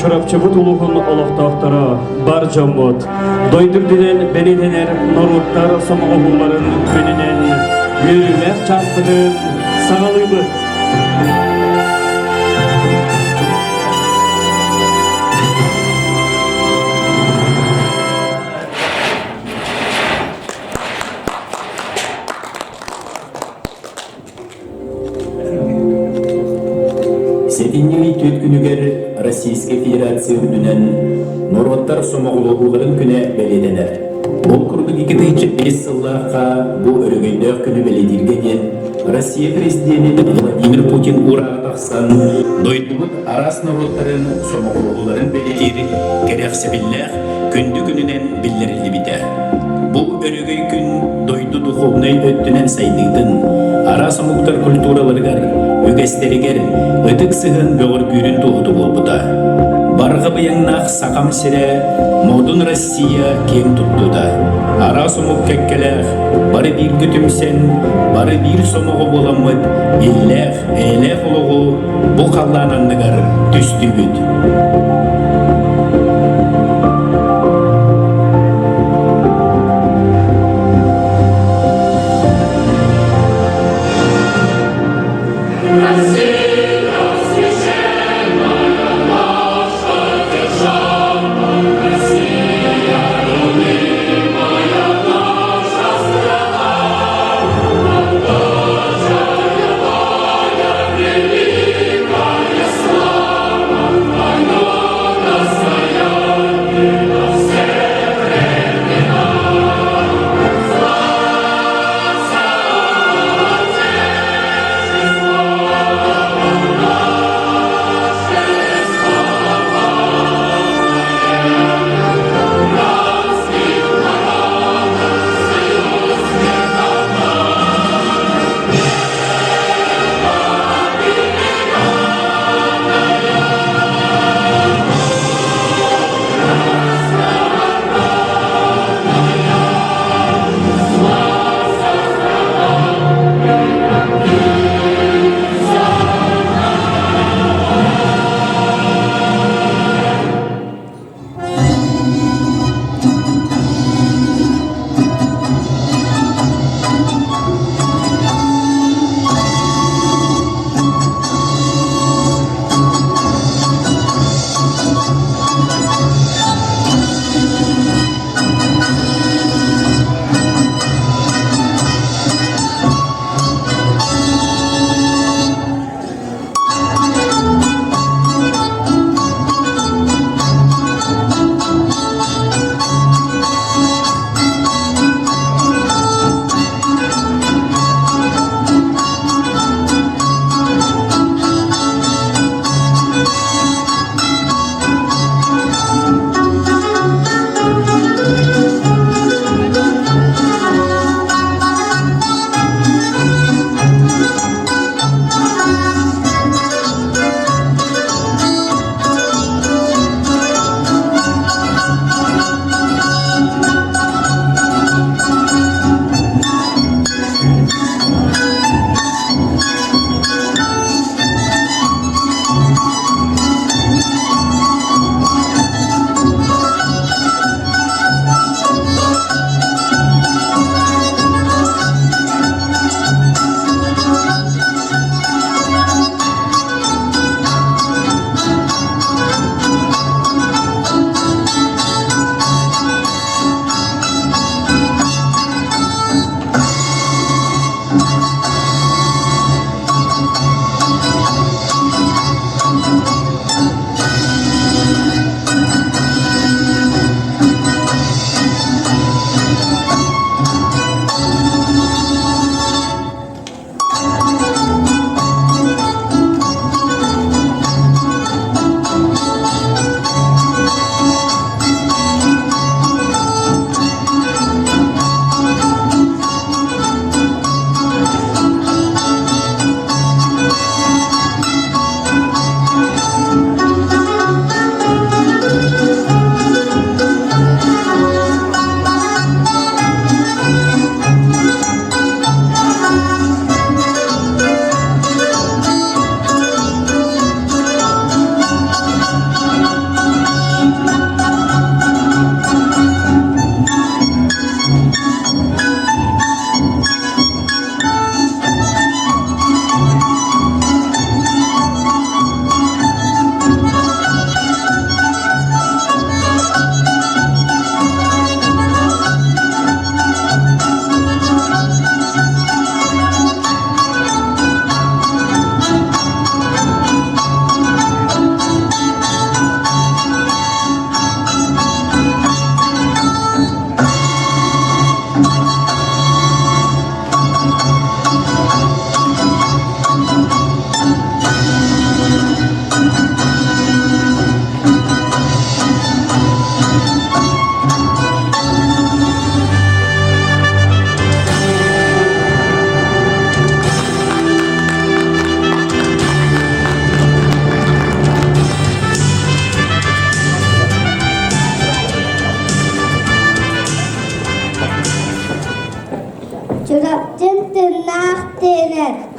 Чурапчыбыт улууһун олохтоохторо, бар дьоммут, дойду үрдүнэн бэлиэтэнэр норуоттар сомоҕолоһууларын күнүнэн үөрүүлээх чааспытын саҕалыыбыт. Сэтинньи ый түөрт күнүгэр Российскай Федерация үрдүнэн норуоттар сомоҕолоһууларын күнэ бэлиэтэнэр. Ол курдук 2005 сыллаахха бу өрөгөйдөөх күнү бэлиэтииргэ диэн Россия президенин Владимир Путин уурааҕа тахсан, дойдубут араас норуоттарын сомоҕолоһууларын бэлиэтиир кэрэхсэбиллээх күндү күнүнэн биллэриллибитэ. Бу өрөгөй күн дойду духовнай өттүнэн сайдыытын, араас омуктар культураларыгар, үгэстэригэр ытык сыһыан бөҕөргүүрүн туоһута буолбута. Барҕа быйаҥнаах Сахам сирэ модун Россия киэҥ туттуута, араас омук кэккэлээх, бары бииргэ түмсэн, бары биир сомоҕо буоламмыт иллээх, эйэлээх олоҕу бу халлаан анныгар түстүүбүт.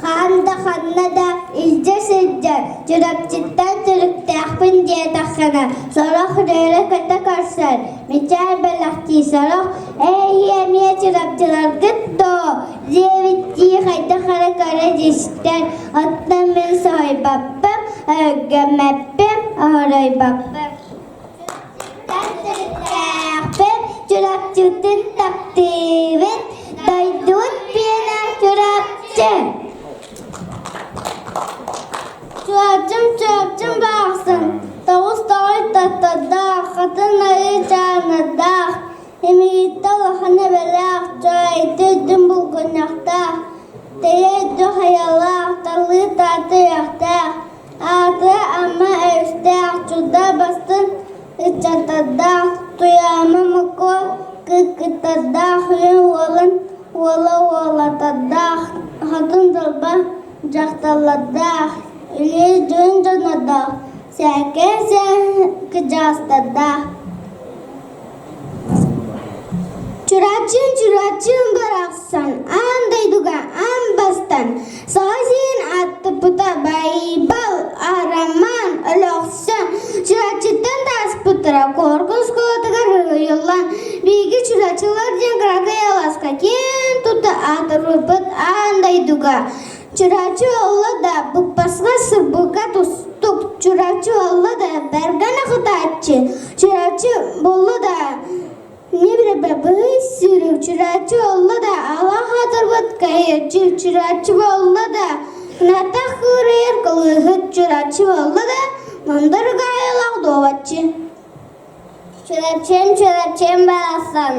Хаһан да ханна да илдьэ сылдьар, Чурапчыттан төрүттээхпин диэтэххинэ, сорох үөрэ-көтө көрсөр, мичээр бэлэхтии сорох «Эйи эмиэ чурапчыларгыт дуо?» диэбиттии хайдах эрэ көрө истэр, оттон мин соһуйбаппын, өйгөммөппүн, оһоройбоппун. Төрүттээхпин, Чурапчытын таптыыбын, дойдубут пиэнэ Чурапчы! Чурапчым, Чурапчым баахсын, тоҕус тоҕой таптардаах, хатын айыы чаанардаах, Эмиийиттэ улахан эбэлээх, Чоойду үрдүн булгунньахтаах, Тэйэ үрдү хайалаах, Талыы таата үрэхтээх, Аатыра Амма өрүстээх, Чурда бастын ыччаттардаах, Туйаама Мокуо кыргыттардаах, Үрүҥ уолун уола уолаттардаах, Хотун Далба дьахталлардаах, Үлэ дьон дьоннордоох, Сээкэй сээн кырдьаҕастардаах. Чурапчыын Чурапчыын барахсан аан дойдуга аан бастан Саха сирин аттыппыта Байбал, Арамаан, Өлөксө Чурапчыттан тааспыттара Коркун оскуолатыгар ыһыйыллан биһиги чурапчылар диэн кыракый алааска киэн тутта аатырбыппыт аан дойдуга Чурапчы олла да быппаска сырбыка тустук Чурапчы олла да бэргэн ахытааччы Чурапчы болла да небребе быһый сүүрүк Чурапчы олла да ала хатырбыт кайыччы Чурапчы болла да кынатах кыырайар кылыыһыт Чурапчы болла да мындыр гаайылах дуобатчы Чурапчым, Чурапчым барахсан,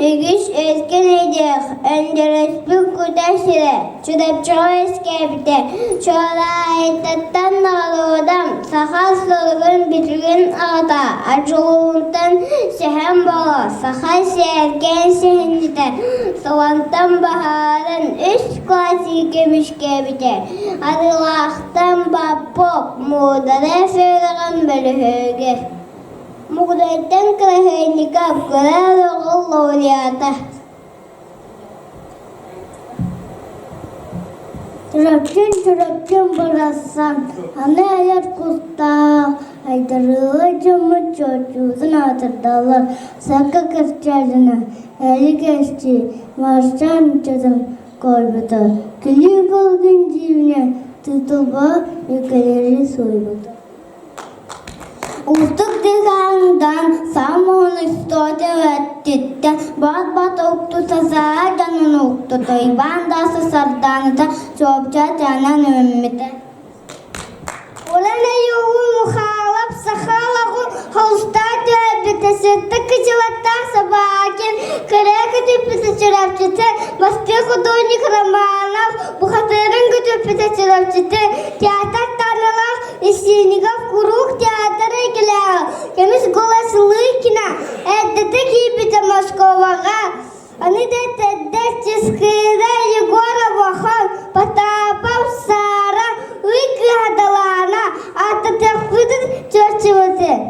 үгүс өркөн өйдөөх, өндөрөспүт кута сирэ, Чурапчыга үөскээбитэ, Чуораайыттан Ноҕоруодам, саха суругун-бичигин аҕата, Ачулуунтан Сэһэн Боло, саха сээркээн сэһэнньитэ, Сылантан Баһаарын үс классик көмүскээбитэ, Арыылаахтан Баппок, Муударай Федорын бөлүһүөгэ. Мугудайтан Красильников кыра оҕо лауреата. Чурапчын Чурапчын барахсан аны айар кустаах айдарыылар дьоммут чуочуутун аатырдаллар Сака Кырчаадьына, Эрик Эсти, Маршан ыччатын көрбүтэ, күлүү кылгын дьиибинэ тыытылба үкэлэри суруйбута. Уустук дыхаандан самоһун истоте өттүттэн баат-баат уктута саа дьонун уктута Иван Даса Сардааныта чуопча чаанан үүммүтэ. Улан айугу Мухалап сахалагу холустаа түһэрбитэ сытта кычылаттаах Собакин кыра көтүппүтэ Чурапчыты Москва художник Романов бухатырын көтүппүтэ Чурапчыты театр таналаах Исиников куруук театр эйгэлээҕэ көмүс голос Лыкина эрдэтэ киирбитэ Москваҕа Аны да тэрдэр Чыскыыра Егорова хон Потапов Сара Ый кыыһа Далаана ааттатыахпытын чорчубутун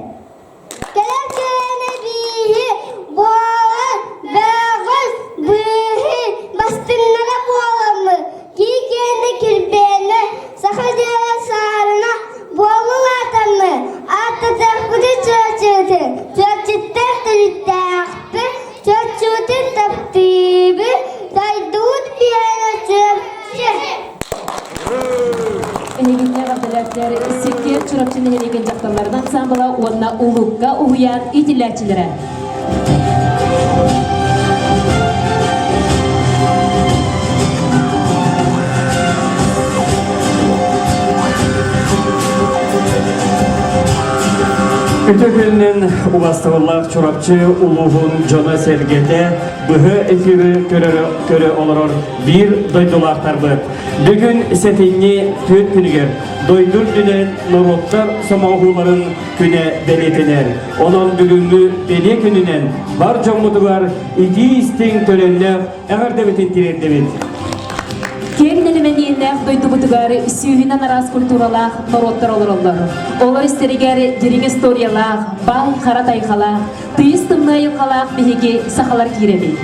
Кэлэр көлүөнэ бииһи буолан бөҕөс быыһы бастыҥнара буоламмыт кии киэнэ килбиэнэ саха дьиэлэ саарына буоллулаатаммыт ааттатыахпытын чөрчүтүн чөрчүттэн төрүттээхпит чөрчүтүн таптыыбыт дойдубут биэрэ чөрчү Эһигиннэ эҕэрдэлээттэр Сиккиэр Чурапчы нэһилиэгин дьахталларын ансаамбыла уонна Улукка уһуйаан иитиллээччилэрэ. Үтө күнүнэн убастабыллаах Чурапчы улууһун дьоно-сэргэтэ быһа эфиры көрө олорор биир дойдулаахтарбыт. Бүгүн сэтинньи түөрт күнүгэр дойду үрдүнэн норуоттар сомоҕолоһууларын күнэ бэлиэтэнэр. Онон бүгүҥҥү бэлиэ күнүнэн бар дьоммутугар итии истиҥ төлөннөөх эҕэрдэбитин тириэрдэбит. Киэҥ нэлэмэнииннээх дойдубутугар сүүһүнэн араас культуралаах норуоттар олороллор. Олор истэригэр дириҥ историялаах, баай хара тайҕалаах, тыйыс тымныы айылҕалаах биһиги сахалар киирэбит.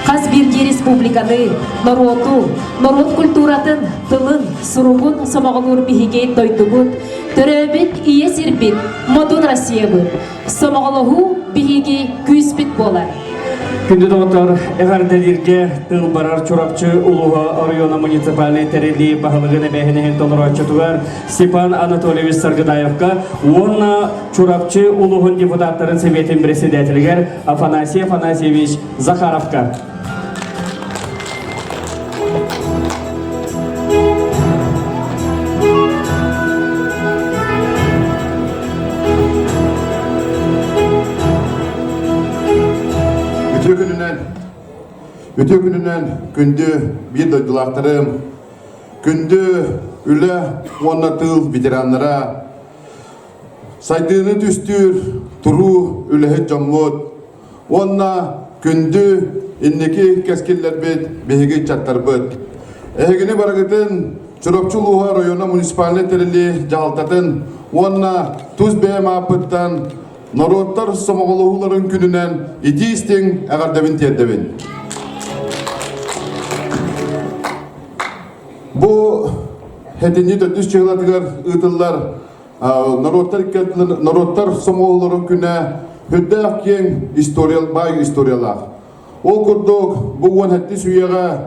Хас биирдии республиканы, норуоту, норуот культуратын, тылын, суругун сомоҕолуур биһиги дойдубут, төрөөбүт ийэ сирбит, модун Россиябыт. Сомоҕолоһуу биһиги күүспүт буолар. Күндү доҕоттор, эҕэрдэлииргэ тыл барар Чурапчы улууһа оройуона муниципальнай тэриллии баһылыгын эбээһинэһин толорооччутугар Степан Анатольевич Саргыдаевка уонна Чурапчы улууһун депутаттарын сэбиэтин председателигэр Афанасий Афанасьевич Захаровка. Үтүө күнүнэн, үтүө күнүнэн күндү биир дойдулаахтарым, күндү үлэ уонна тыыл ветераннара, сайдыыны түстүүр туруу үлэһит дьоммут уонна күндү инники кэскиллэрбит биһиги ыччаттарбыт. Эһигини барыгытын Чурапчы улууһа района муниципальнай тэриллии дьаһалтатын уонна тус бэйэм ааппыттан норуоттар сомоҕолоһууларын күнүнэн итии-истиҥ эҕэрдэбин тиэрдэбин. Бу хэтинньи төрдүс чыһылатыгар ыытыллар норуоттар норуоттар сомоҕолорун күнэ үрдээх киэҥ история баай историялаах. Ол курдук бу 17 үйэҕэ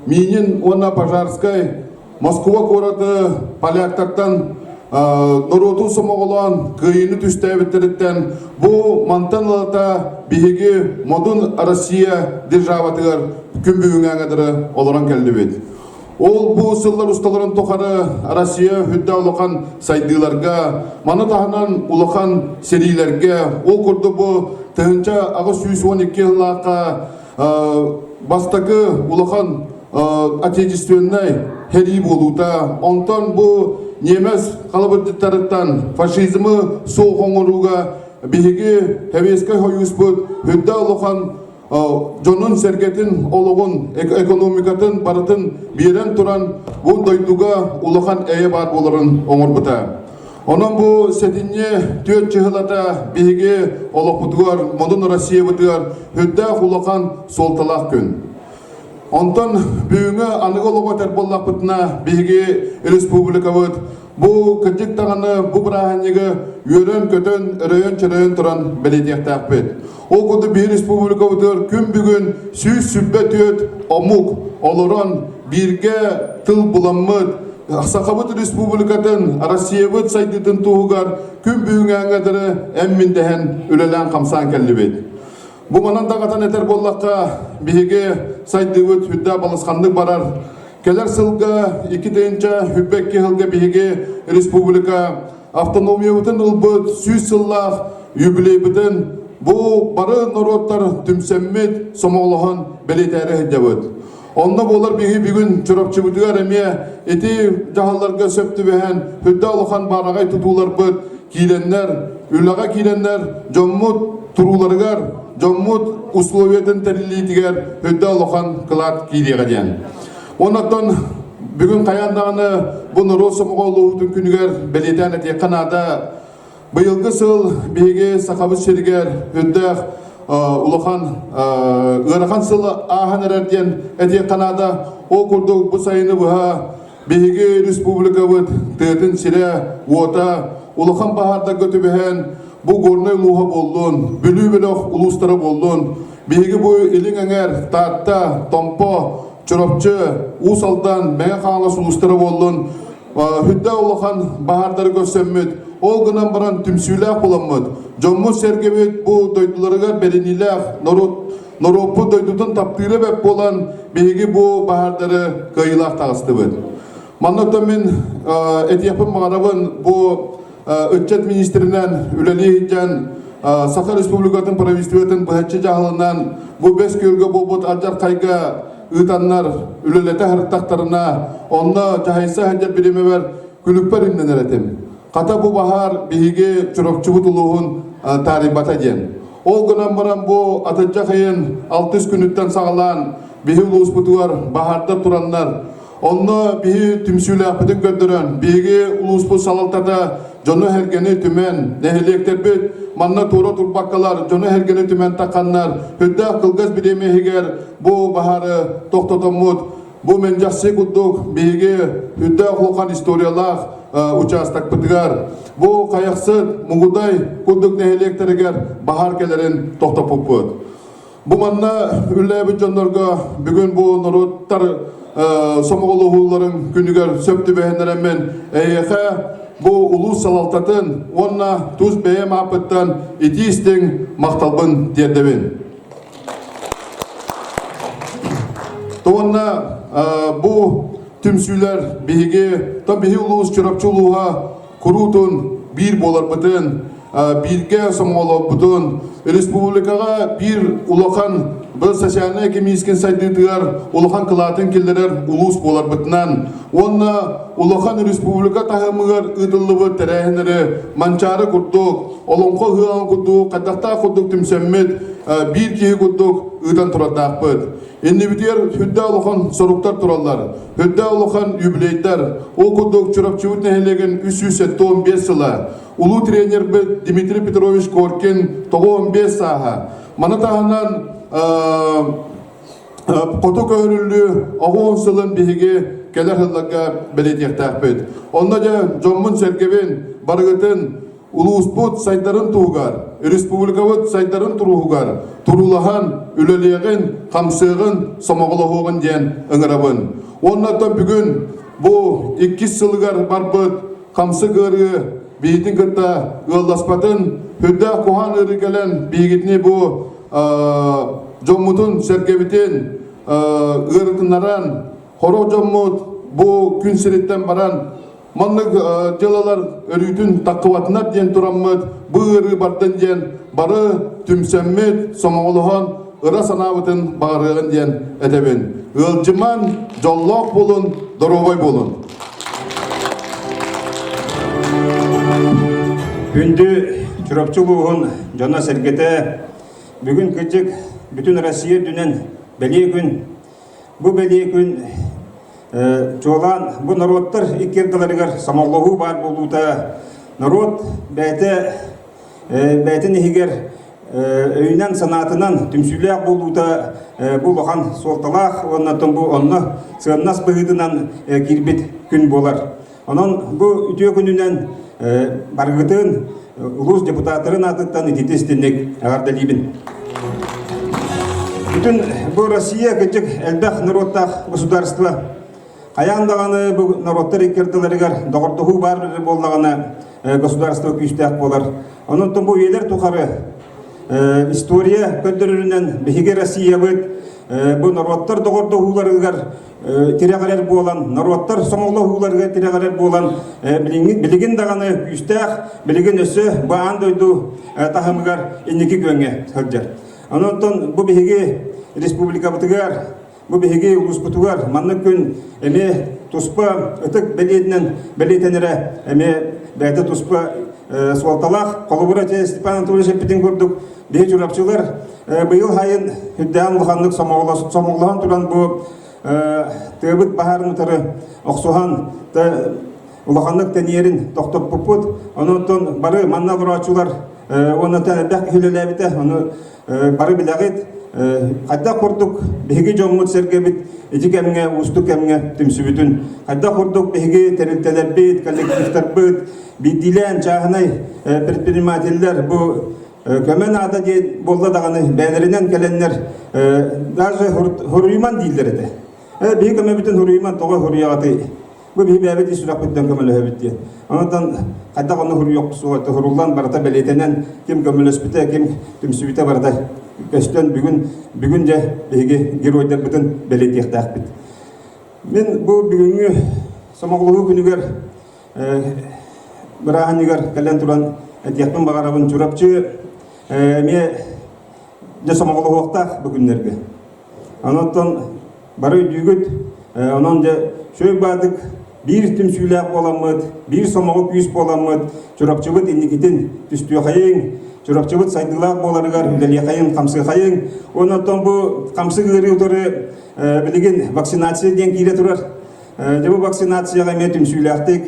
Минин уонна Пожарскай Москва куораты поляктартан норуоту сомоҕолоон кыайыыны түстээбиттэриттэн бу мантан ылата биһиги модун Россия державатыгар күн бүгүҥҥэ олорон кэллибит. Ол бу сыллар усталарын тухары Россия үрдэ улахан сайдыыларга, маны таһынан улахан сэриилэргэ, ол курдук бу 1812 сыллаахха бастакы улахан отечественнай сэрии буолуута, онтон бу немец халабырдьыттарыттан фашизмы суох оҥорууга биһиги Сэбиэскэй Сойууспут үрдэ улахан дьонун-сэргэтин олоҕун, экономикатын барытын биэрэн туран бу дойдуга улахан эйэ баар буоларын оҥорбута. Онон бу сэтинньи түөрт чыһылата биһиги олохпутугар, модун Россиябытыгар үрдээх улахан суолталаах күн. Онтон бүгүҥҥү аныгы олоҕу этэр буоллахпытына, биһиги республикабыт Бу кырдьык даҕаны бу бырааһынньыгы үөрэн-көтөн, өрөйөн-чөрөйөн туран бэлиэтиэхтээхпит. Ол курдук биһи республикабытыгар күн бүгүн 124 омук олорон бииргэ тыл буламмыт, Сахабыт республикатын, Россиябыт сайдыытын туһугар күн бүгүҥҥэ дылы эн-мин дэһэн үлэлээн-хамсаан кэллибит. Бу манан даҕатан этэр буоллахха, биһиги сайдыыбыт сүрдээх балысханнык барар. Кэлэр сылга 2022 сылга биһиги республика автономиябытын ылбыт 100 сыллаах юбилейбытын бу бары норуоттар түмсэммит, сомоҕолоһон бэлиэтээри сылдьабыт. Онно буолар биһи бүгүн Чурапчыбытыгар эмиэ ити дьаһалларга сөп түбэһэн үрдэ улахан баараҕай тутууларбыт киирэннэр, үлэҕэ киирэннэр дьоммут турууларыгар, дьоммут условиятын тэриллиитигэр үрдэ улахан кылаат киириэҕэ диэн. Оннуттан бүгүн хайаан даҕаны бу норуот сомоҕолоһуутун күнүгэр бэлиэтээн этиэххэ наада. Быйылгы сыл биһиги Сахабыт сиригэр үрдээх улахан ыарахан сыл ааһан эрэр диэн этиэххэ наада. Ол курдук бу сайыны быһа биһиги республикабыт тыатын сирэ, уота улахан баһаардарга түбэһэн бу Горнай улууһа буоллун, Бүлүү бөлөх улуустара буоллун, биһиги бу Илиҥ эҥэр, Таатта, Томпо, Чурапчы, Уус Алдан, Мэҥэ Хаҥалас улуустара буоллун, Үрдэ улахан баһаардары көрсөммүт, ол гынан баран түмсүүлээх буламмыт, дьоммут-сэргэбит бу дойдуларыгар бэриниилээх норуот норуоппут дойдутун таптыыра бэрт буолан, биһиги бу баһаардары кыайыылаах таҕыстыбыт. Манна оттон мин этиэхпин баҕарабын, бу ыччат министринэн үлэлии сылдьан Саха Республикатын правительствотын быһаччы дьаһалынан бу Бэс Күөлгэ буолбут алдьархайга ыытаннар үлэлэтэ сырыттахтарына, онно дьаһайса сылдьар бириэмэбэр күлүкпэр имнэнэр этим. Хата бу баһаар биһиги Чурапчыбыт улууһун таарыйбата диэн. Ол гынан баран бу атырдьах ыйын алтыс күнүттэн саҕалаан биһи улууспутугар баһаардар тураннар, Онно биһи түмсүүлээхпитин көрдөрөн, биһиги улууспут салалтата дьону-сэргэни түмэн, нэһилиэктэрбит манна туора турбаккалар дьону-сэргэни түмэн тахханнар, үрдээх кылгас бириэмэ иһигэр бу баһаары тохтотоммут, бу Мэндьэхси курдук биһиги үрдээх улахан историялаах учаастакпытыгар бу Хайахсыт, Мугудай курдук нэһилиэктэригэр баһаар кэлэрин тохтоппуппут. Бу манна үлэлээбит дьоннорго бүгүн бу норуоттар сомоҕолоһууларын күнүгэр сөп түбэһиннэрэммин эйиэхэ бу улуус салалтатын уонна тус бэйэм ааппыттан итии истиҥ махталбын тиэрдэбин. Уонна бу түмсүүлэр биһиги, то биһи улуус Чурапчы улууһа куруутун биир буоларбытын, бииргэ сомоҕолорбутун, республикаҕа биир улахан бу социальнай экономическай сайдыытыгар улахан кылаатын киллэрэр улуус буоларбытынан уонна улахан республика таһымыгар ыытыллыбыт тэрээһиннэри Манчаары курдук, Олоҥхо ыһыаҕын курдук, хайдахтаах курдук түмсэммит биир киһи курдук ыытан турардаахпыт. Иннибитигэр сүрдээх улахан соруктар тураллар. Үрдээх улахан юбилейдар, ол курдук Чурапчыбыт нэһилиэгин 375 сыла, улуу тренербит Дмитрий Петрович Коркин 95 сааһа. Маны таһынан хоту көһөрүллүү оҕо сылын биһиги кэлэр сылларга бэлиэтиэхтээхпит. Онно дьэ дьоммун-сэргэбин барыгытын Улууспут сайдарын туһугар, республикабыт сайдарын туруһугар туруулаһан, үлэлиэҕин, хамсыаҕын, сомоҕолоһуоҕун диэн ыҥырабын. Уонна оттон бүгүн бу иккис сылыгар барбыт хамсык ыарыы биһитин кытта ыалласпатын, үрдээх куһаан ыарыы кэлэн биһигитини бу дьоммутун, сэргэбитин ыарытыннаран, хоро дьоммут бу күн сириттэн баран Маннык дьыалалар өрүүтүн таххыбатынар диэн тураммыт, бу ыарыы бардын диэн бары түмсэммит, сомоҕолоһон ыра санаабытын баҕарыаҕын диэн этэбин. Ыалдьыман, дьоллоох буолун, доруобай буолун! Күндү Чурапчы улууһун дьоно-сэргэтэ, бүгүн кырдьык бүтүн Россия үрдүнэн бэлиэ күн Бу бэлиэ күн чуолаан бу норуоттар икки ардыларыгар сомоҕолоһуу баар буолуута норуот бэйэтэ бэйэтин иһигэр өйүнэн-санаатынан түмсүүлээх буолуута бу улахан суолталаах уонна бу онно сыаннас быһыытынан киирбит күн буолар. Онон бу үтүө күнүнэн барыгытын улуус депутаттарын аатыттан итити истинник эҕэрдэлиибин. Бүтүн бу Россия кырдьык элбэх норуоттаах государство. Хайаан даҕаны бу норуоттар икки ардыларыгар доҕордоһуу баар буоллаҕына государство күүстээх буолар. Онон бу үйэлэр тухары история көрдөрөрүнэн биһиги Россиябыт бу норуоттар доҕордоһууларыгар тирэҕирэр буолан, норуоттар сомоҕолоһууларыгар тирэҕирэр буолан, билигин даҕаны күүстээх, билигин өссө бу аан дойду таһымыгар инники күөҥҥэ сылдьар. Онон бу биһиги республикабытыгар, бу биһиги улууспутугар маннык күн эмиэ туспа ытык бэлиэтинэн бэлиэтэнэрэ эмиэ бэйэтэ туспа суолталаах. Холобура, Степан Анатольевич эппитин курдук, биһи чурапчылар быйыл сайын үрдээн улаханнык сомоҕолоһон туран бу тыабыт баһаарын утары охсуһан улаханнык тэнийэрин тохтоппуппут. Онон бары манна олорооччулар уонна элбэх киһи үлэлээбитэ. Ону бары билэҕит. Хайдах курдук биһиги дьоммут-сэргэбит ити кэмҥэ, уустук кэмҥэ түмсүбүтүн, хайдах курдук биһиги тэрилтэлэрбит, коллективтарбыт, биирдиилээн чааһынай предпринимателлэр бу Көмө наада диэн буолла даҕаны бэйэлэринэн кэлэннэр даже хоруйуман дииллэр этэ. Биһи көмөбүтүн хоруйуман тоҕо хоруйаҕытый? Бу биһи бэйэбит ис сүрэхпитинэн көмөлөһөбүт диэн. Онон хайдах ону хоруйуох суох хоруллан барыта бэлиэтэнэн ким көмөлөспүтэ, ким түмсүбүтэ барыта көстөн бүгүн бүгүн дьэ биһиги геройдарбытын бэлиэтиэхтээхпит. Мин бу бүгүҥҥү сомоҕолоһуу күнүгэр бырааһынньыгар кэлэн туран этиэхпин баҕарабын Чурапчы эмиэ дьэ сомоҕолоһуохтаах бу күннэргэ. Онон бары өйдүүгүт, онон дьэ үчүгэй баадык биир түмсүүлээх буоламмыт, биир сомоҕо күүс буоламмыт Чурапчыбыт инникитин түстүөхэйиҥ, Чурапчыбыт сайдыылаах буоларыгар үлэлиэхэйиҥ, хамсыахайыҥ. Онон бу хамсык ыарыы утары билигин вакцинация диэн киирэ турар. Дьэ бу вакцинацияҕа эмиэ түмсүүлээхтик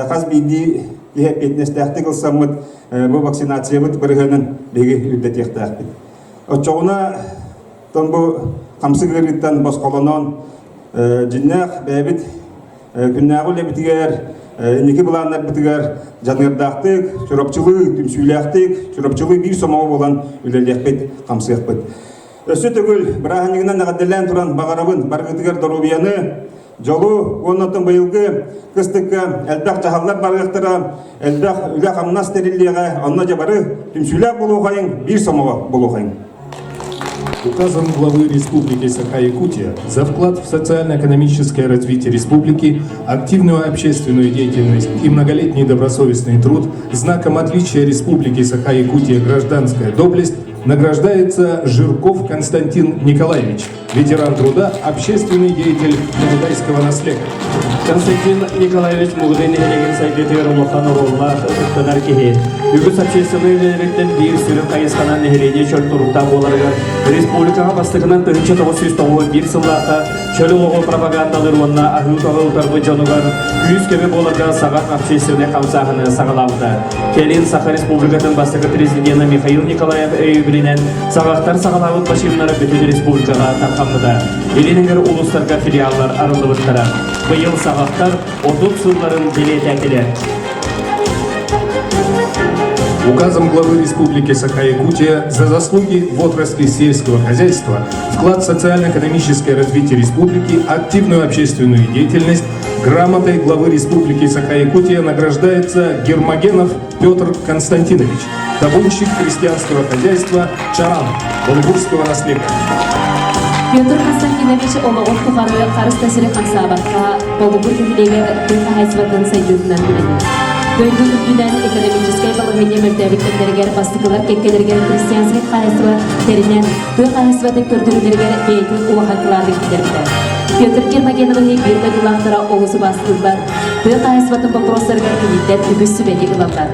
хас биирдии киһи эппиэтинэстээхтик ылсаммыт бу вакцинациябыт бырыһыанын биһиги үрдэтиэхтээхпит. Оччоҕуна тон бу хамсык ыарыыттан босхолонон дьиннээх бэйэбит күннээҕи үлэбитигэр инники былааннарбытыгар дьаныардаахтык, чурапчылыы түмсүүлээхтик, чурапчылыы биир сомоҕо буолан үлэлиэхпит, хамсыахпыт. Өссө төгүл бырааһынньыгынан эҕэрдэлээн туран баҕарабын барыгытыгар доруобуйаны, дьолу уонна оттон быйылгы кыстыкка элбэх дьаһаллар барыахтара, элбэх үлэ-хамнас тэриллиэҕэ, онно дьэ бары түмсүүлээх буолуохайыҥ, биир сомоҕо буолуохайыҥ. Указом главы Республики Саха-Якутия за вклад в социально-экономическое развитие республики, активную общественную деятельность и многолетний добросовестный труд знаком отличия Республики Саха-Якутия «Гражданская доблесть» награждается Жирков Константин Николаевич, ветеран труда, общественный деятель Мугудайского наслега. Константин Николаевич Мугудай нэһилиэгин сайдыытыгар улахан оруоллаах ытыктанар киһи. Үгүс общественнай үлэлэриттэн биир сүрүн хайысханан нэһилиэнньэ чөл туруктаах буоларыгар республикаҕа бастакынан 1991 сыллаахха чөл олоҕу пропагандалыыр уонна аһыы утаҕы утарбыт дьонугар күүс-көмө буоларга саҕа общественнай хамсааһыны саҕалаабыта. Кэлин Саха Республикатын бастакы президена Михаил Николаев өйөбүлүнэн саҕахтар саҕалаабыт башимнара бүтүн республикаҕа тархаммыта. Илин эҥэр улуустарга филиаллар арыллыбыттара. Быйыл саҕахтар 30 сылларын бэлиэтээтилэр. Указом главы Республики Саха-Якутия за заслуги в отрасли сельского хозяйства, вклад в социально-экономическое развитие республики, активную общественную деятельность грамотой главы Республики Саха-Якутия награждается Гермогенов Петр Константинович, табунщик крестьянского хозяйства Чаран, Болугурского наслега. Петр Константинович олоҕун тухары харыс да сири хамсаабакка, Болугур нэһилиэгэр тыа хаһаайыстыбатын сайдыытынан үлэлиир. Дойду үрдүнэн экономическай балаһыанньа мөлтөөбүт кэмнэригэр бастакылар кэккэлэригэр крестьянскай хаһаайыстыба тэринэн, тыа хаһаайыстыбатын көрдөрүүлэригэр бэйэтин улахан кылаатын киллэрбитэ. Петр Гермогеновиһы биир дойдулаахтара олус убаастыыллар, тыа хаһаайыстыбатын боппуруостарыгар киниттэн үгүс сүбэни ылаллар.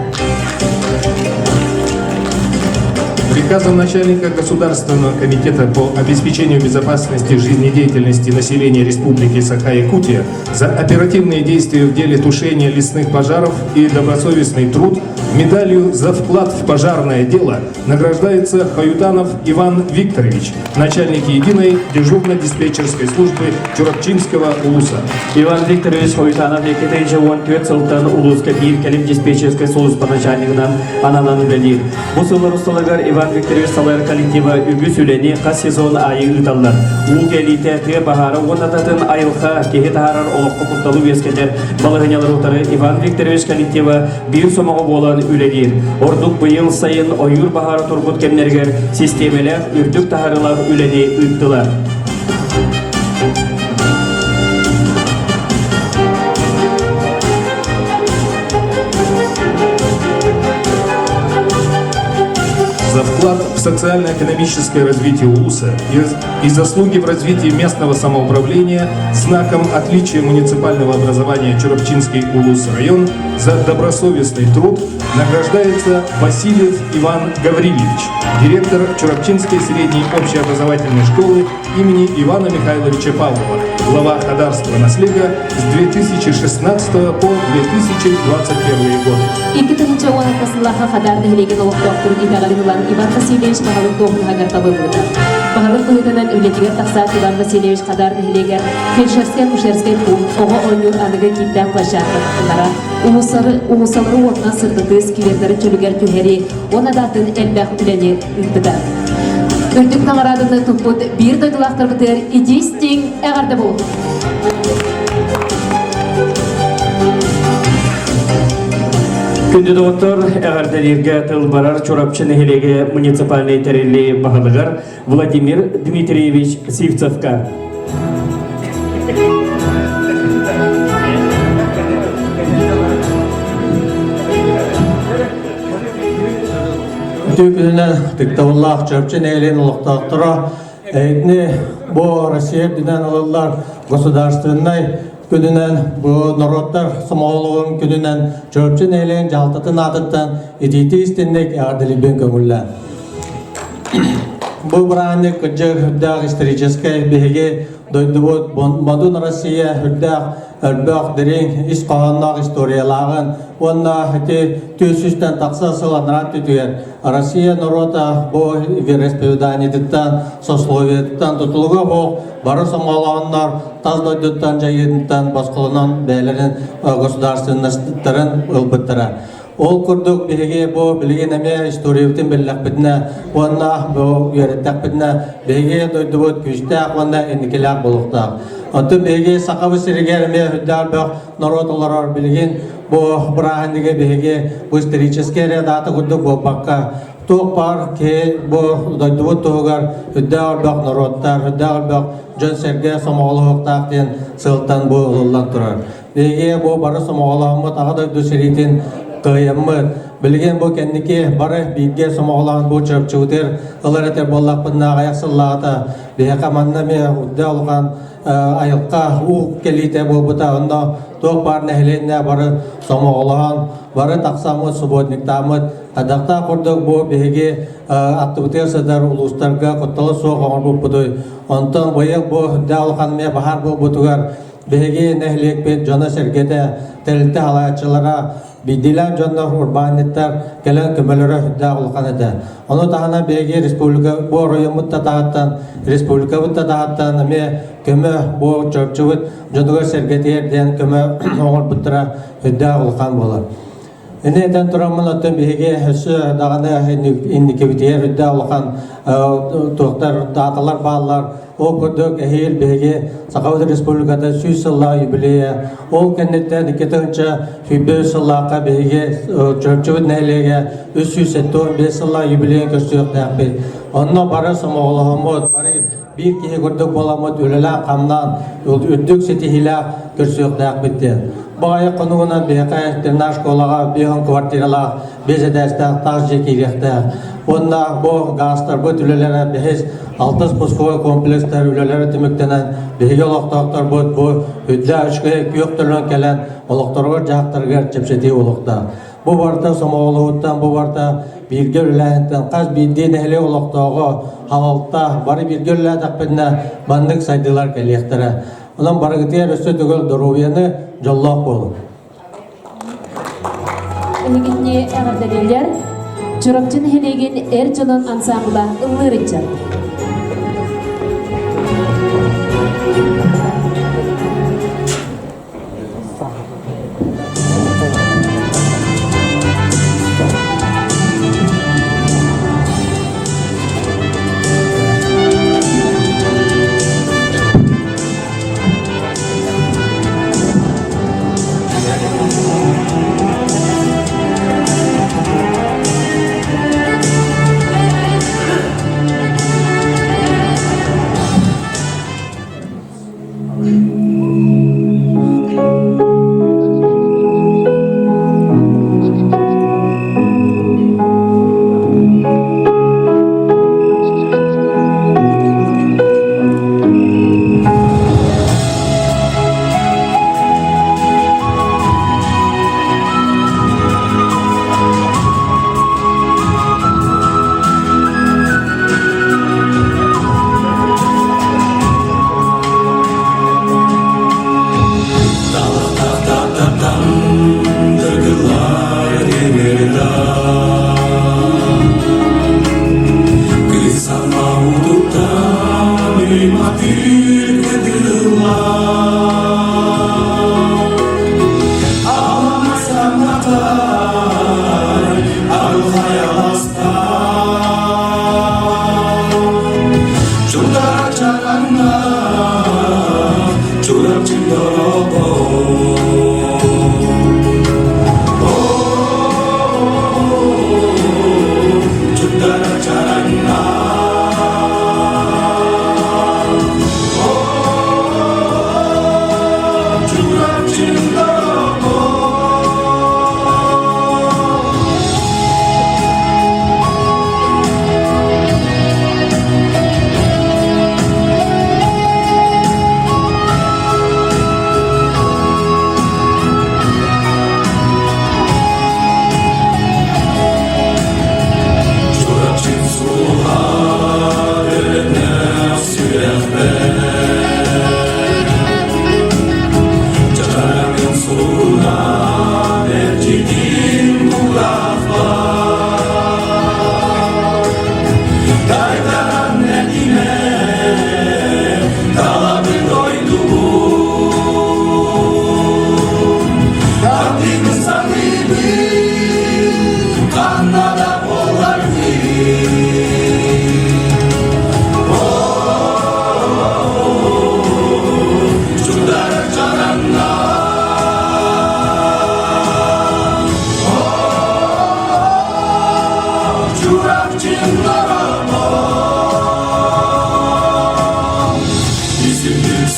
Приказом начальника Государственного комитета по обеспечению безопасности жизнедеятельности населения Республики Саха-Якутия за оперативные действия в деле тушения лесных пожаров и добросовестный труд медалью за вклад в пожарное дело награждается Хаютанов Иван Викторович, начальник единой дежурно-диспетчерской службы Чурапчинского улуса. Иван Викторович Хоютанов 2014 сылтан улууска биир кэлим диспетчерскэй сулууспа начальнигынан ананан үлэлиир. Бу сыллар усталарыгар Иван Викторович салайар коллектива үгүс үлэни хас сезон аайы ыыталлар. Уу кэлиитэ, тыа баһаара уонна татын айылҕа киһи таһаарар олоххо кутталы үөскэтэр балаһыанньалары утары Иван Викторович коллектива биир сомоҕо буолан үлэлиир. Ордук быйыл сайын ойуур баһаара турбут кэмнэригэр систиэмэлээх үрдүк таһаарыылаах үлэни ыыттылар. За вклад в социально-экономическое развитие УЛУСа и заслуги в развитии местного самоуправления знаком отличия муниципального образования Чурапчинский Улус район за добросовестный труд награждается Васильев Иван Гаврильевич, директор Чурапчинской средней общеобразовательной школы имени Ивана Михайловича Павлова, глава Хадарского наслега с 2016 по 2021 годы. 2016 сыллаха Хадар нэһилиэгин олохтоохторун итэҕэлин ылан Иван Васильевич баһылык дуоһунаһыгар табыллыбыта. Баһылык быһыытынан үлэтигэр тахсаат Иван Васильевич Хадар нэһилиэгэр фельдшерскай-акушерскай пункт оҕо оонньуур аныгы кииптээх площадкалара, уулуссалары уотунан сырдатыы сквердары чөлүгэр түһэрии уонна да атын элбэх үлэни ыыппыта. Үрдүк наҕарааданы туппут биир дойдулаахтарбытыгар итии-истиҥ эҕэрдэ буолуҥ! Күндү доҕоттор, эҕэрдэлииргэ тыл барар Чурапчы нэһилиэгэ муниципальнай тэриллии баһылыгар Владимир Дмитриевич Сивцевка. Үтүө күнүнэн ытыктабыллаах Чурапчы нэһилиэгин олохтоохторо эһигини бу Россия үрдүнэн ылыллар государственнай күнүнэн бу норуоттар сомоҕолоһуун күнүнэн Чурапчы нэһилиэгин дьаһалтатын аатыттан итиитии истинник эҕэрдэлиирбин көҥүллээн. Бу бырааһынньык кырдьык үрдээх историческай биһиги дойдубут Модун Россия үрдээх өлбөх дириҥ ис хоһоонноох историялааҕын уонна ити 400-тэн тахса сыл анараа өттүгэр Россия норуота бу вероисповеданиетыттан, сословиетыттан тутулуга суох бары сомоҕолооннор тас дойдуттан дьайыытыттан босхолонон бэйэлэрин государственностарын ылбыттара. Ол курдук биһиги бу билигин эмиэ историябытын биллэхпитинэ уонна бу үөрэттэхпитинэ биһиги дойдубут күүстээх уонна инникилээх буолуохтаах. Оттон биһиги Сахабыт сиригэр эмиэ үрдээх бөх норуот олорор билигин бу бырааһынньыгы биһиги бу историческай эрэ даата курдук буолбакка туох баар киһи бу дойдубут туһугар үрдээх элбэх норуоттар, үрдээх элбэх дьон-сэргэ сомоҕолоһуохтаах диэн сыалтан бу ылыллан турар. Биһиги бу бары сомоҕолоһоммут Аҕа дойду сэриитин кыайаммыт. Билигин бу кэнники бары бииргэ сомоҕолоон бу Чурапчыбытыгар ылар этэр буоллахпытына аҕыйах сыллааҕыта биһиэхэ манна эмиэ үрдэ улахан айылҕа уу кэлиитэ буолбута. Онно туох баар нэһилиэнньэ бары сомоҕолоһон, бары тахсаммыт, субботниктааммыт, хайдахтаах курдук бу биһиги аттыбытыгар сытар улуустарга куттала суох оҥорбуппутуй. Онтон быйыл бу үрдэ улахан эмиэ баһаар буолбутугар Биһиги нэһилиэкпит дьоно-сэргэтэ, тэрилтэ салайааччылара, биирдиилээн дьоннор, урбаанньыттар кэлэн көмөлөрө сүрдээх улахан этэ. Ону таһынан биһиги республика бу оройуоммут да таһыттан, республикабыт да таһыттан эмиэ көмө бу Чурапчыбыт дьонугар-сэргэтигэр диэн көмө оҥорбуттара сүрдээх улахан буолар. Ини этэн тураммын оттон биһиги өссө даҕаны инникибитигэр үрдээх улахан туохтар дааталар бааллар. Ол курдук эһиил биһиги Сахабыт Республиката 100 сыллаах юбилейа. Ол кэнниттэн 2023 сыллаахха биһиги Чурапчыбыт нэһилиэгэ 375 сыллаах юбилейын көрсүөхтээхпит. Онно бары сомоҕолоһоммут, бары биир киһи курдук буоламмыт үлэлээн-хамнаан үрдүк ситиһиилээх көрсүөхтээхпит диэн. Бу аҕыйах хонугунан биһиэхэ интернат школаҕа 50 квартиралаах, 5 этээстээх таас дьиэ киириэхтээх. Уонна бу гаастарбыт үлэлэрэ бэһис, алтыс пусковой комплекстар үлэлэрэ түмүктэнэн биһиги олохтоохторбут бу үрдээх үчүгэй күөх төлөн кэлэн олохторугар-дьаһахтарыгар чэпчэтии буолуохтаах. Бу барыта сомоҕолоһууттан, бу барыта бииргэ үлэлээһинтэн хас биирдии нэһилиэк олохтооҕо, халалта бары бииргэ үлэлээтэхпитинэ маннык сайдыылар кэлиэхтэрэ. Онон барыгытыгар өссө төгүл доруобуйаны, дьоллоох буолуҥ. Эһигинни эҕэрдэлииллэр Чурапчы нэһилиэгин эр дьонун ансаамбыла ыллыыр ыччат.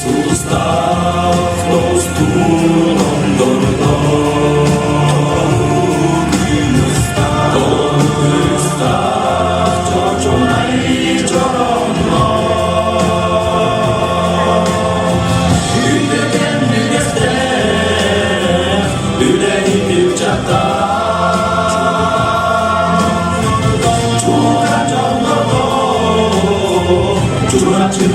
Сулустаах тостуун ондордор Толкустаах чочунай чороннор Үтөкөн үгэстээх үлэһит чатаах Чука дьоннорго Чурапчы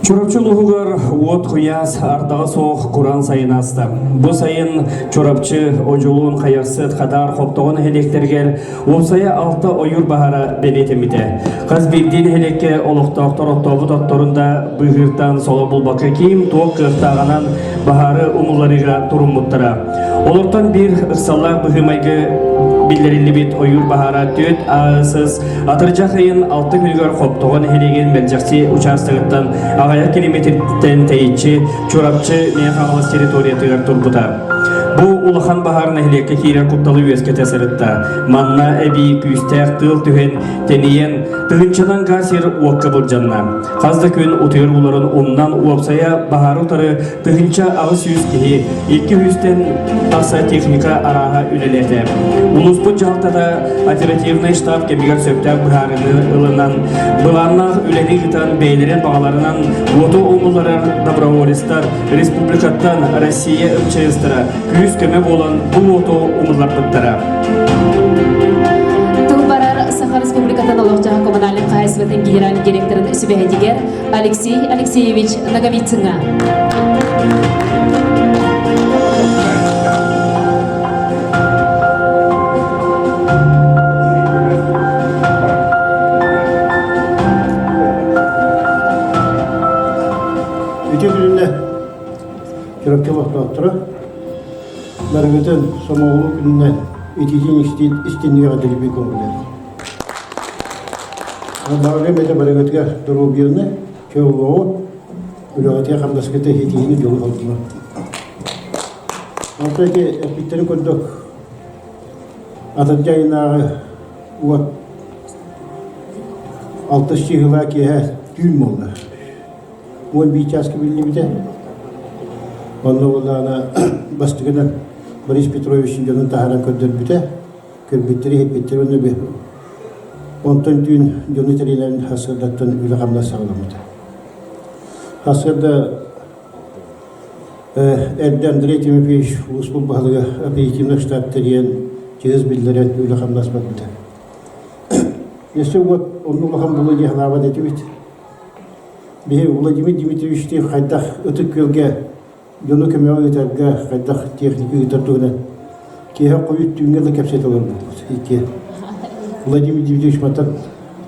Чурапчы улууһугар уот куйаас ардаҕа суох куран сайын ааста. Бу сайын Чурапчы, Одьулуун, Хайахсыт, Хадаар, Хоптоҕо нэһилиэктэригэр уопсайа алта ойуур баһара бэлиэтэммитэ. Хас биирдии нэһилиэккэ олохтоохтор оттообут отторун да быыһыыртан соло булбакка ким туох кыахтааҕынан баһаары умулларыыга туруммуттара. Олортон биир ыксаллаах быһыы-майгы биллэриллибит ойуур баһаара 4 АСС атырдьах ыйын 6 күнүгэр Хоптоҕо нэһилиэгин Мэлдьэхси учаастагыттан аҕыйах километртэн тэйиччи Чурапчы Мэҥэ Хаҥалас территориятыгар турбута. Бу улахан баһаар нэһилиэккэ киирэр кутталы үөскэтэ сырытта. Манна эбии күүстээх тыал түһэн, тэнийэн, тыһыынчанан гаа сир уокка былдьанна. Хас да күн утуйар ууларын умнан уопсайа баһаары утары 1800 киһи, 200-тэн тахса техника арааһа үлэлээтэ. Улууспут дьаһалтата оперативнай штаб кэмигэр сөптөөх быһаарыныы ылынан, былааннаах үлэни ыытан бэйэлэрин баҕаларынан уоту умулларар доброволецтар республикаттан Россия МЧС-тара күүс-көмө буолан бу уоту умулларбыттара. Тыл барар Саха Республикатын олох-дьаһах коммунальнай хаһаайыстыбатын генеральный директорын сүбэһитигэр Алексей Алексеевич Ноговицыҥҥа. Үтүө күнүнэ Чурапчы олохтоохторо барыгытын сомоҕолуу күнүнэн итиитин истиннигэ эҕэрдэлиибин көҥүлэр. Баҕарыам этэ барыгытыгар доруобуйаны, чөл олоҕу, үлэҕитигэр хамнаскыта иһитиини дьолу холдулар. Онтон ити эппиттэрин курдук атырдьах ыйынааҕы уот алтыс чыыһылаа киэһэ түүн буолла. 11 чааска биллибитэ. Онно буоллаҕына бастакынан Борис Петрович дьонун таһааран көрдөрбүтэ. Көрбүттэри, иһиппиттэри уонна онтон түүн дьону тэрийэн сарсыардаттан үлэ-хамнас саҕаламмыта. Сарсыарда эрдэ Андрей Тимофеевич улууспут баһылыга оперативнай штаб тэрийэн, чиэс биллэрэн үлэ-хамнас барбыта. Өссө уот онно улахан буолуо дии санаабат этибит. Биһи Владимир Дмитриевичтиин хайдах Ытык Күөлгэ дьону көмөҕө ыытарга хайдах техника ыытар туһунан киэһэ хойут түүҥҥэ да кэпсэтэ олорбуппут икки Владимир Дмитриевич мантан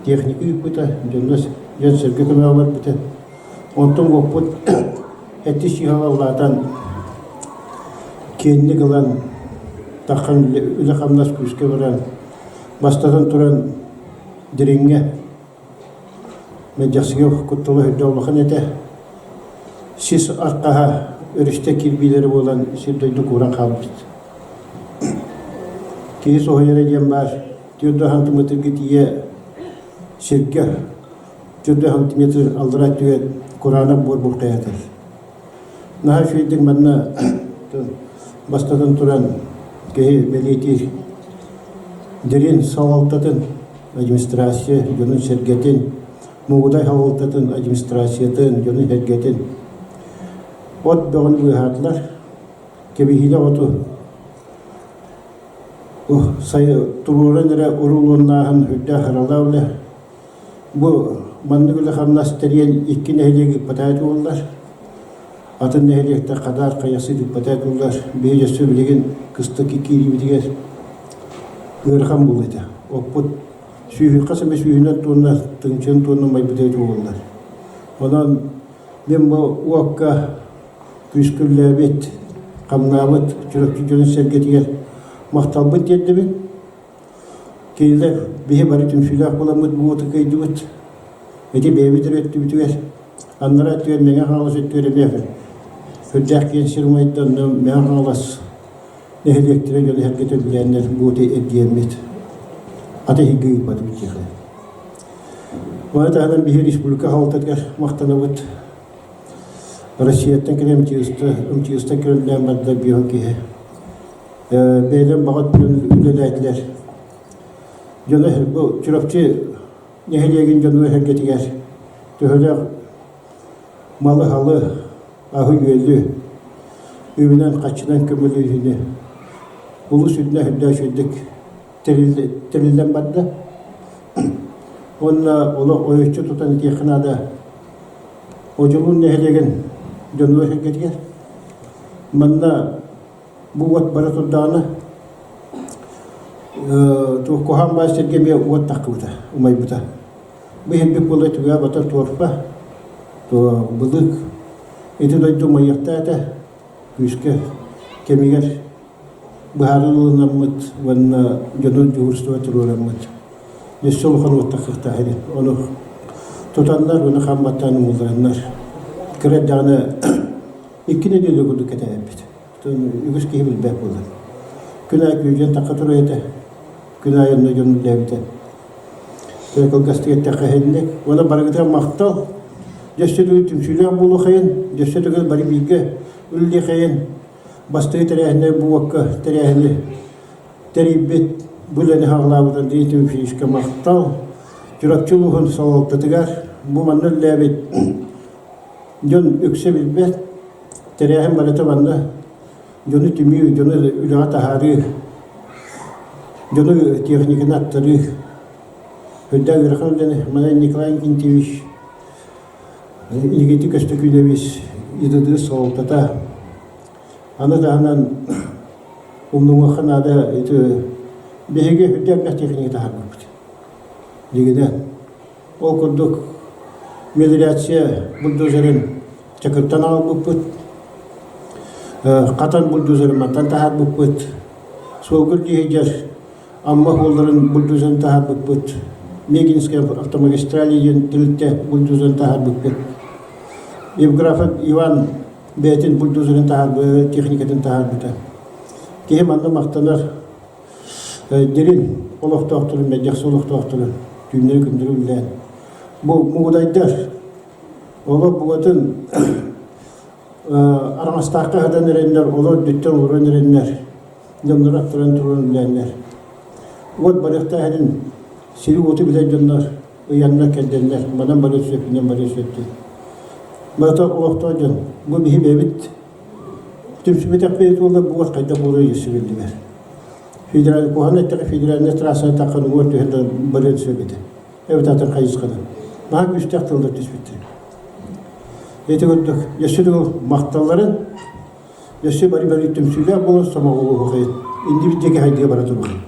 техника ыыппыта, дьонно дьон-сэргэ көмөҕө барбыта. Онтон уоппут эттис сыыһала улаатан киэҥник ылан таххан үлэ-хамнас күүскэ баран бастатан туран Дириҥҥэ Мэлдьэхсигэ куттала үрдэ улахан этэ. Сис арҕаһа өрүстэ кирбиилэри буолан сир-дойду кууран хаалбыт. Киһи соһуйара диэн баар, түөрт сантиметрга тиийэ сиргэ, түөрт сантиметр аллараа өттүгэр кураанах буор булкайатар. Наһаа үчүгэйдик манна бастатан туран киһи бэлиэтиир Дириҥ салалтатын администрация дьонун-сэргэтин, Мугудай салалтатын администрациятын дьонун-сэргэтин. От бөҕөнү быыһаатылар. Кэбиһиилээх оту туруоран эрэ урулуоннааһын үрдээх ыралаах үлэ. Бу маннык үлэ-хамнас тэрийэн икки нэһилиэк ыыппатаайт буоллар. Атын нэһилиэктэр Хадаар, Хайасы ыыппатаайт буоллар. Биһиги өссө билигин кыстык киириибитигэр ыарахан буолуо этэ. Оппут сүүһү хас эмэ сүүһүнэн туонна, тыһыынчанан туонна умайбыт эбит буолаллар. Онон мин бу уокка күүскэ үлэлээбит, хамнаабыт Чурапчы дьонун-сэргэтигэр махталбын тиэрдэбин. Кинилэр биһи бары түмсүүлээх буоламмыт бу уоту кыайдыбыт. Ити бэйэбит эрэ өттүбүтүгэр, аннараа өттүгэр Мэҥэ Хаҥалас өттүгэр эмиэ сүрдээх киэҥ сир умайда, онно Мэҥэ Хаҥалас нэһилиэктэрэ дьоно-сэргэтэ үлэлээннэр бу уоту эргийэммит аты иһиргэ ыыппатыбыт диэххэ. Маны таһынан биһи республика салалтатыгар махтанабыт. Россияттан кэлэн МЧС-тан кэлэн барда биэһин киһи. Бэйэлэрин баҕа өттүнэн үлэлээтилэр. Дьоно бу Чурапчы нэһилиэгин дьонугар-сэргэтигэр төһөлөөх малы-халы, аһы-үөлү үбүнэн-харчынан көмөлөһүүнү улуус үрдүнэн үрдээх үчүгэйдик тэриллэн барда. Уонна олох ойуччу тутан этиэххэ наада, Одьулуун нэһилиэгин дьонугар-сэргэтигэр манна бу уот бара турдаҕына туох куһаҕан баар сиргэ эмиэ уот таххыбыта, умайбыта. Бу иһирбит буола түгэҕэ батар туорпа, былыык ити дойду умайыахтаах этэ күүскэ кэмигэр быһаарыы ылынаммыт уонна дьону дьуһуурустуба туруораммыт өссө улахан уоттаххыахтаах ини. Ону тутаннар уонна хам баттаан умуллараннар кыра эрдэҕинэ икки нэдиэлэ курдук кэтээбиппит. Үгүс киһи билбэт буолар. Күн аайы күүдьэн тахха турар этэ. Күн аайы онно дьон үлэлээбитэ. Кылгастык эттэххэ иһинник. Уонна барыгытыгар махтал. Дьөссө төгүл түмсүүлээх буолуохайын, дьөссө төгүл бары бииргэ үлэлиэхэйин. Бастакы тэрээһиннэр бу уокка тэрээһини тэрийбит, бу үлэни саҕалаабыт Андрей Тимофеевичка махтал. Чурапчы улууһун салалтатыгар бу манна үлэлээбит дьон үксэ билбэт. Тэрээһин барыта манна дьону түмүү, дьону үлэҕэ таһаарыы, дьону техниканы аттарыы. Үрдээх ыарахан үлэни Манай Николай Иннокентьевич Никита Көстөкүүнэбис ИДД салалтата аны таһынан умнуҥуохха наада ити биһиги үрдэ элбэх техника таһаарбыппыт. Дьиҥинэн ол курдук мелиорация бульдозерын Чакыртан аҕалбыппыт, Хатан бульдозерын мантан таһаарбыппыт, Суолгур дьиһидьэр Амма уолларын бульдозерын таһаарбыппыт, Мегинская автомагистраль диэн тэрилтэ бульдозерын таһаарбыппыт. Евграфов Иван бэйэтин бульдозерын таһаарбыт, техникатын таһаарбыта. Киһи манна махтанар Дирин олохтоохторун, Мэлдьэхси олохтоохторун түүннэри-күндүрү үлэлээн. Бу мугудайдар олор букатын араҥастаахха сытан эрэннэр, олор үрдүттэн олорон эрэннэр, дьоннору аттаран туран үлэлээннэр. Уот барыахтаах иһин сири-уоту билэр дьоннор ыйаннар кэлдэннэр, манан барыа сөп, инэн барыа сөп диэн. Барыта олохтоох дьон. Бу биһи бэйэбит түмсүбэтэхпит буоллар бу уот хайдах буолуой өссө биллибэт. Федеральный куһаҕан эттэххэ федеральнай трассаны таххан уҥуор түһэн да барыан сөп этэ. Эбэтэр атын хайысханан. Наһаа күүстээх тыллар түспүттэр. Ити курдук, өссө төгүл махталларын Өссө бары-бары түмсүүлээх буолан сомоҕолоһуохайын, иннибит диэки хайдыга бара туруохайын.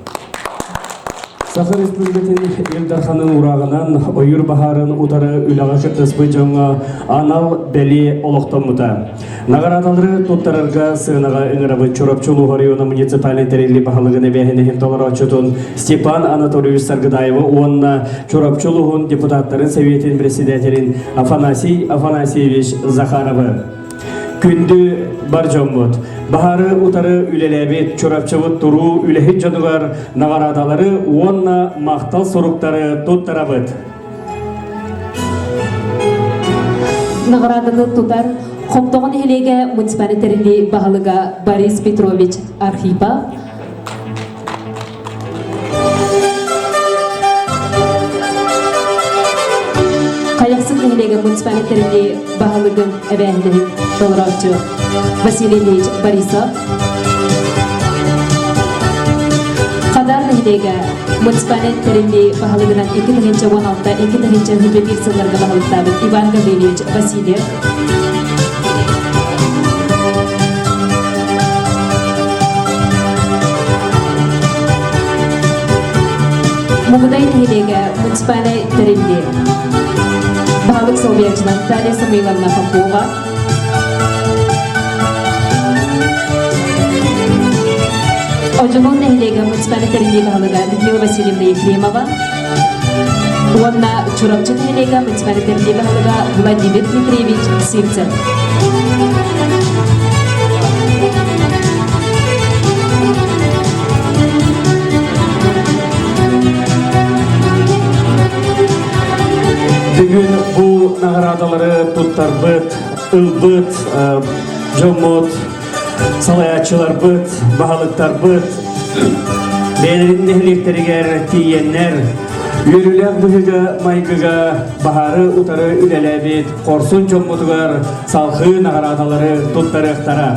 Саха Республикатын Ил Дарханын урааҕынан ойуур баһаарын утары үлэҕэ кыттыспыт дьоҥҥо анал бэлиэ олохтоммута. Наҕараадалары туттарарга сыанаҕа ыҥырабыт Чурапчы улууһа оройуона муниципальнай тэриллии баһылыгын эбээһинэһин толорооччутун Степан Анатольевич Саргыдаевы уонна Чурапчы улууһун депутаттарын сэбиэтин председателин Афанасий Афанасьевич Захаровы. Күндү бар дьоммут, баһаары утары үлэлээбит Чурапчыбыт туруу үлэһит дьонугар наҕараадалары уонна махтал суруктары туттарабыт. Наҕарааданы тутар Хомтоҕо нэһилиэгэ муниципальнай тэриллии баһылыга Борис Петрович Архипов Хайахсыт нэһилиэгэ. нэһилиэгэ муниципальнай тэриллии баһылыгын эбээһинэһин толорооччу Василий Ильич Борисов. Хадар нэһилиэгэ муниципальнай тэриллии баһылыгынан 2016-2021 сылларга баһылыктаабыт Иван Гаврильевич Васильев. Мугудай нэһилиэгэ муниципальнай тэриллии баһылык солбуйааччы Наталья Самойловна Попова. Одьулуун нэһилиэгэ муниципальнай тэриллии баһылыга Людмила Васильевна Ефремова уонна Чурапчы нэһилиэгэ муниципальнай тэриллии баһылыга Владимир Дмитриевич Сивцев. Бүгүн бу наҕараадалары туттарбыт, ылбыт дьоммут, салайааччыларбыт, баһылыктарбыт бэйэлэрин нэһилиэктэригэр тиийэннэр үөрүүлээх быһыыга-майгыга баһаары утары үлэлээбит хорсун дьоммутугар салҕыы наҕараадалары туттарыахтара.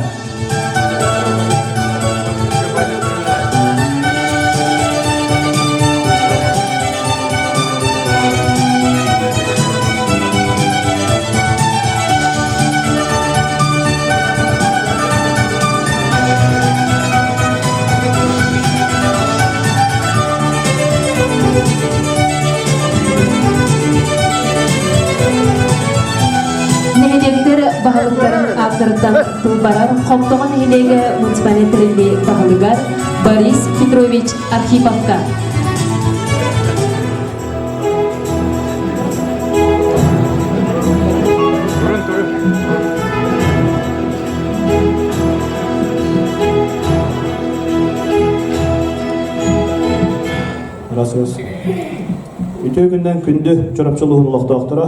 Нэһилиэктэр баһылыктарын ааттарыттан тыл барар Хомтоҕо нэһилиэгэ муниципальнай тэриллии баһылыгар Борис Петрович Архиповка. Расус. Үтүө күннэн күндү Чурапчы улууһун олохтоохторо,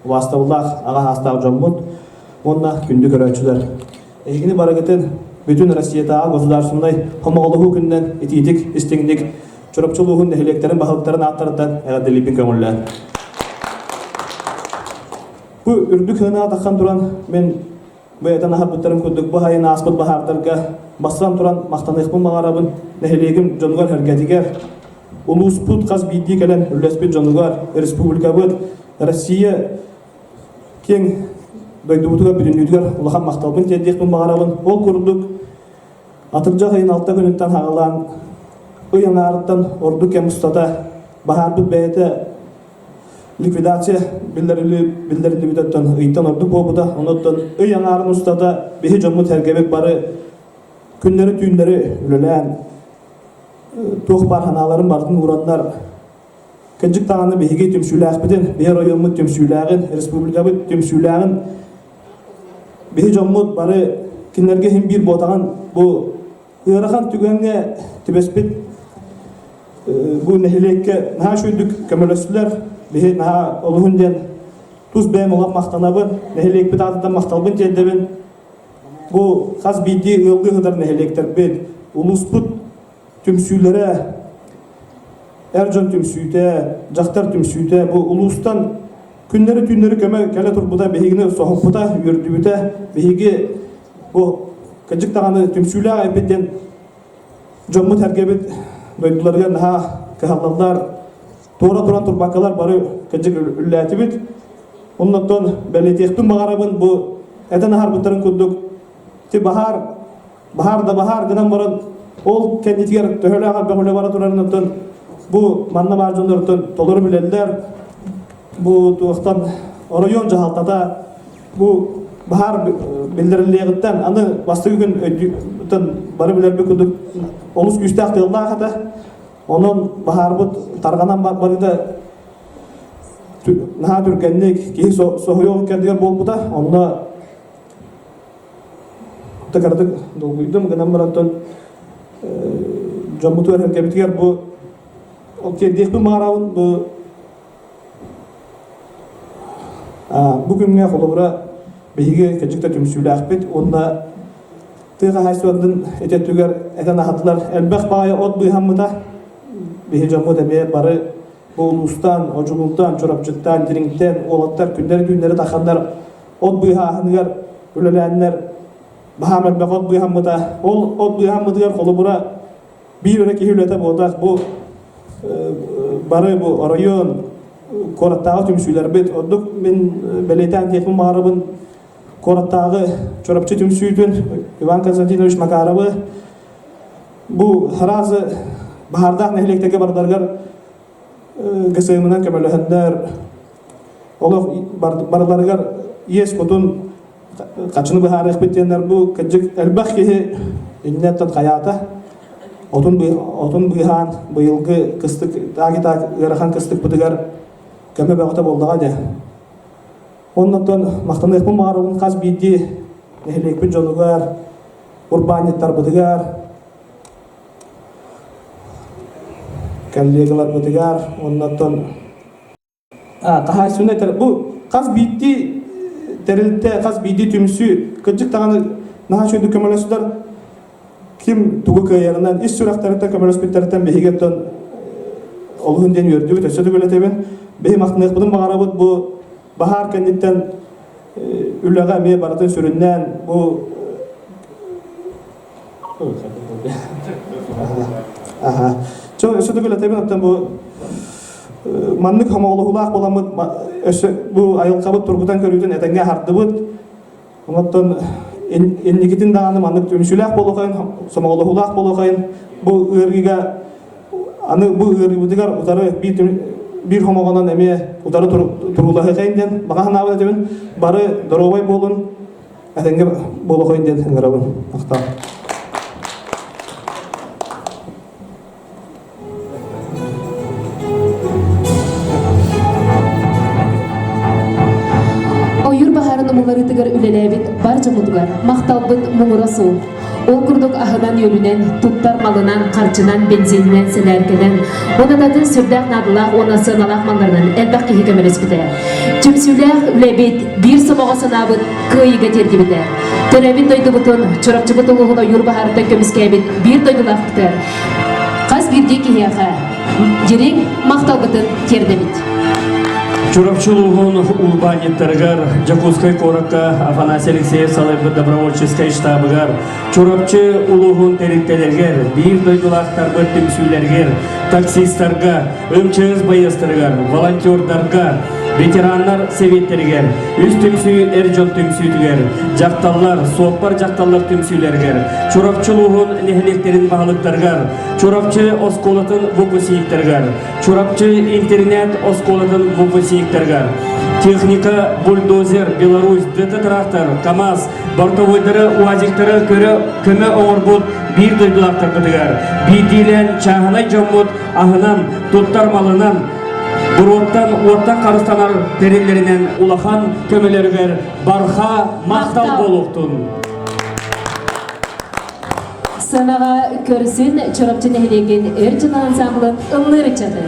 убаастабыллаах аҕа саастаах дьоммут уонна күндү көрөөччүлэр. Эһигини барыгытын бүтүн Россиятааҕы государственнай хомоҕолоһуу күнүнэн итиитик, истиҥник Чурапчы улууһун нэһилиэктэрин баһылыктарын ааттарыттан эҕэрдэлиибин көҥүллээн. Бу үрдүк сыанаҕа тахсан туран мин бу этэн аһарбыттарым курдук бу айан ааспыт баһаардарга бастан туран махтаныахпын баҕарабын нэһилиэгим дьонугар-сэргэтигэр, улууспут хас биирдии кэлэн үллэспит дьонугар, республикабыт, Россия киэҥ дойдубутугар бүтүннүүтүгэр улахан махталбын тиэрдиэхпин баҕарабын. Ол курдук атырдьах ыйын алта күнүттэн саҕалаан ый аҥаарыттан ордук кэм устата баһаарбыт бэйэтэ ликвидация биллэриллибититтэн ыйтан ордук буолбута. Онуттан ый аҥаарын устата биһи дьоммут-сэргэбит бары күннэри-түүннэри үлэлээн туох баар санааларын барытын уураннар кырдьык даҕаны биһиги түмсүүлээхпитин, биһи оройуоммут түмсүүлээҕин, республикабыт түмсүүлээҕин биһи дьоммут бары кинилэргэ иһин биир буотаҕын бу ыарахан түгэҥҥэ түбэспит бу нэһилиэккэ наһаа үчүгэйдик көмөлөстүлэр. Биһи наһаа олуһун диэн тус бэйэм олох махтанабын, нэһилиэкпит аатыттан махталбын тиэрдэбин. Бу хас биирдии ыаллыы сытар нэһилиэктэрбит, улууспут түмсүүлэрэ, эр дьон түмсүүтэ, дьахтар түмсүүтэ бу улуустан күннэри-түүннэри көмө кэлэ турбута биһигини соһуппута, үөрдүбүтэ. Биһиги бу кырдьык даҕаны түмсүүлээх эбит диэн дьоммут-сэргэбит дойдуларыгар наһаа кыһаллаллар, туора туран турбаккалар бары кырдьык үллээтибит. Оннуттан бэлиэтиэхпин баҕарабын бу этэн аһарбыттарын курдук ти баһаар баһаар да баһаар гынан баран ол кэннитигэр төһөлөөх элбэх үлэ бара турарыттан бу манна баар дьоннортон толору билэллэр бу туохтан оройуон дьаһалтата бу баһаар биллэриллиэҕиттэн аны бастакы күн өйдүүттэн бары билэрбит курдук олус күүстээх тыаллаах этэ онон баһаарбыт тарҕанан барыыта наһаа түргэнник киһи соһуйуох кэрдигэр буолбута онно кыратык долгуйдум гынан баран дьоммутугар сэргэбитигэр бу ол тиэрдиэхпин баҕарабын бу бу күҥҥэ холобура биһиги кырдьык да түмсүүлээхпит уонна тыа хаһаайыстыбатын ити өттүгэр этэн аһатылар элбэх баҕайы от быыһаммыта биһи дьоммут эмиэ бары. Бу улуустан, Одьулуунтан, Чурапчыттан, Дириҥтэн уолаттар күннэри-түүннэри таханнар от быыһааһыныгар үлэлээннэр баһаам элбэх от быыһаммыта. Ол от быыһаммытыгар холобура биир эрэ киһи үлэтэ буолбатах. Бу бары бу оройуон куораттааҕы түмсүүлэрбит ордук мин бэлиэтээн диэхпин баҕарабын куораттааҕы Чурапчы түмсүүтүн Иван Константинович Макаровы бу сразу баһаардаах нэһилиэктэргэ бардарыгар ГСМ-нан көмөлөһөннөр олох барыларыгар иэс кутун хачыны быһаарыахпыт диэннэр бу кырдьык элбэх киһи иннеттэн хайаата отун отун быыһаан быйылгы кыстык таак ыарахан кыстыкпытыгар көмө бөҕөтө буоллаҕа дьэ оннуттан махтаныахпын баҕарабын хас биирдии нэһилиэкпит дьонугар урбаанньыттарбытыгар коллегаларбытыгар оннуттан хаһаайыстыбаннай бу хас биирдии тэрилтэ, хас биирдии түмсүү кырдьык даҕаны наһаа үчүгэйдик көмөлөстөр. Ким тугу кыайарынан ис сүрэхтэриттэн көмөлөспүттэриттэн биһиги оттон олуһун диэн үөрдүбүт, өссө төгүл этэбин. Биһи махтаныахпытын баҕарабыт бу баһаар кэнниттэн үлэҕэ эмиэ барытын сүрүннээн бу Аха. Чо өссө төгүл этэбин оттон бу маннык хомоҕолоһуулаах буоламмыт өссө бу айылҕабыт тургутан көрүүтүн этэҥҥэ аһардыбыт. Онтон инникитин даҕаны маннык түмсүүлээх буолуохайын, сомоҕолоһуулаах буолуохайын бу ыарыыга аны бу ыарыыбытыгар утары биир биир хомоҕонон эмиэ утары туруулаһыахайын диэн баҕа санаабын этэбин. Бары доруобай буолун, этэҥҥэ буолуохайын диэн ыҥырабын. Махтал. Ойуур баһаарын умулларыытыгар үлэлээбит бар дьоммутугар махталбыт муҥура суох. Ол курдук аһынан-үөлүнэн, туттар малынан, харчынан, бензининэн, сэлээркэнэн, уонна да атын сүрдээх наадалаах уонна сыаналаах малларынан элбэх киһи көмөлөспүтэ. Түмсүүлээх үлэбит, биир сомоҕо санаабыт кыайыыга тиэрдибитэ. Төрөөбүт дойдубутун, Чурапчыбыт улууһун ойуур баһаарыттан көмүскээбит биир дойдулаахпытыгар Хас биирдии киһиэхэ дириҥ махталбытын тиэрдэбит. Чурапчы улууһун урбаанньыттарыгар Дьокуускай куоракка Афанасий Алексеев салайбыт добровольческай штабыгар, Чурапчы улууһун тэрилтэлэригэр, биир дойдулаахтарбыт түмсүүлэригэр, таксистарга, МЧС байыастарыгар, волонтердарга, ветераннар сэбиэттэригэр, үс түмсүү эр дьон түмсүүтүгэр, дьахталлар, суоппар дьахталлар түмсүүлэригэр, Чурапчы улууһун нэһилиэктэрин баһылыктарыгар, Чурапчы оскуолатын выпускниктарыгар, Чурапчы интернет оскуолатын выпускниктарыгар, техника, бульдозер, Беларусь, ДТ-трактор, КАМАЗ, бортовойдары, УАЗиктары көрө көмө оҥорбут биир дойдулаахтарбытыгар, биирдиилээн чааһынай дьоммут аһынан, туттар малынан, буруоттан, уоттан харыстанар тэриллэринэн улахан көмөлөрүгэр барха махтал буолуохтун! Сыанаҕа көрсүн Чурапчы нэһилиэгин эр дьон ансамблын ыллыыр ыччаты.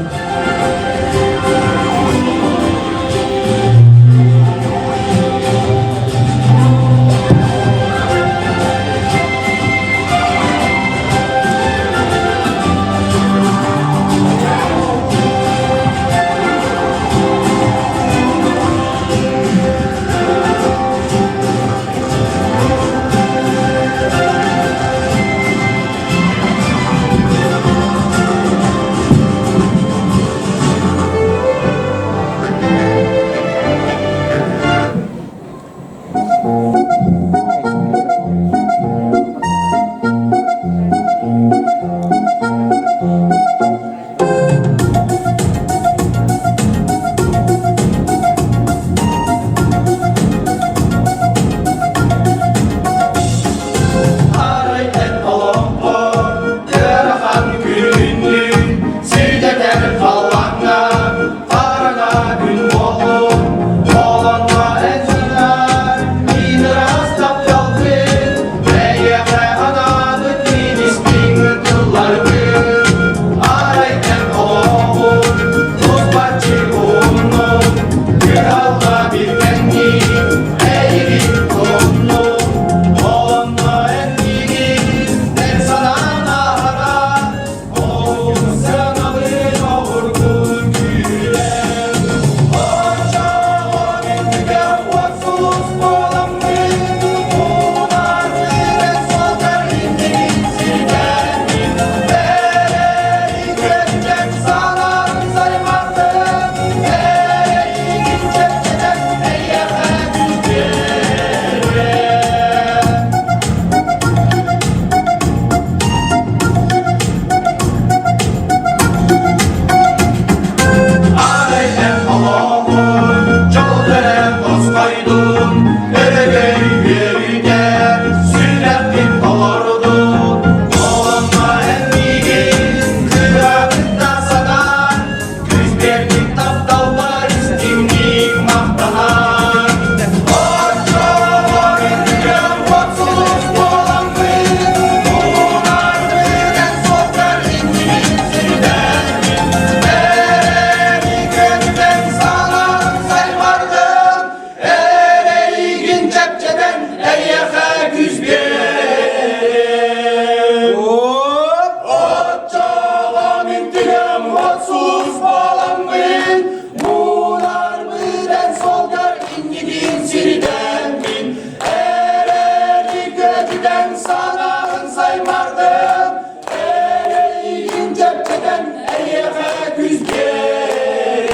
Түргэн санаан саймардым, эрэйигин чэпчэтэн эйиэхэ күүс биэрим.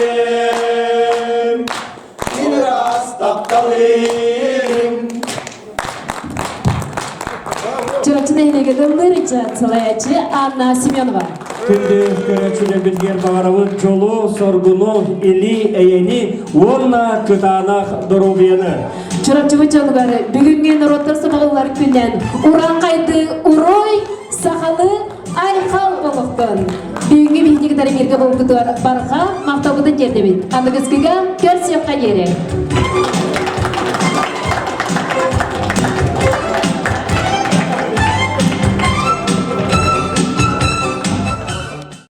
Мин ыраас тапталым. Чурапчы нэһилиэгэ ыллыыр ыччат салайааччы Анна Семенова. Күндү көрөөччүлэрбитигэр баҕарабыт дьолу, соргуну, или, эйэни уонна кытаанах доруобуйаны. Чурапчыбыт дьонугар бүгүҥҥү норуоттар сомоҕолор күнүнэн урааҥхайды уруй, сахалы айхал буолуохтун. Бүгүҥҥү биһиги кытары бииргэ буолбутугар барҕа махталбытын тиэрдэбит. Аныгыскыга көрсүөххэ диэри.